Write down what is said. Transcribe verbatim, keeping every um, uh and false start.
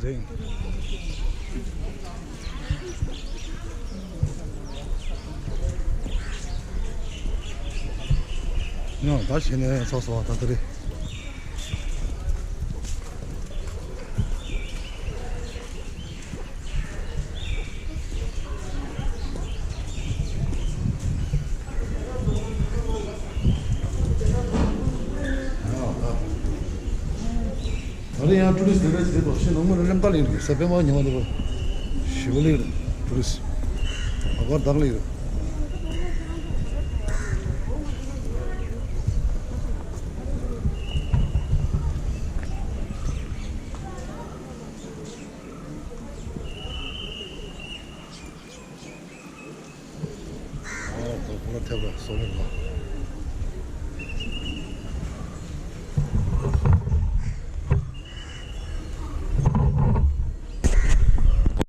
ཡང་ད་གཞི་ནས་ཚོགས་སོ་ད་དེ་རེད། ད་རེས་ཡང་ཊུ་རི་སི་དེ་འདྲ་ཞིག་རེད་དོ། ཤི་ནང་མི་རེ་རེམ་ཀ་ལེན་རེད། ས་པད་མ་ཉི་མ་འདི་བ་ཞི་བ་ལེན་རེད། ཊུ་རི་སི་ཨ་བར་དག་ལེན་རེད། ཨོ་ཁོ་ཁོ་ལ་ཐེབས་རོགས་སོ་ལེ་ལོ།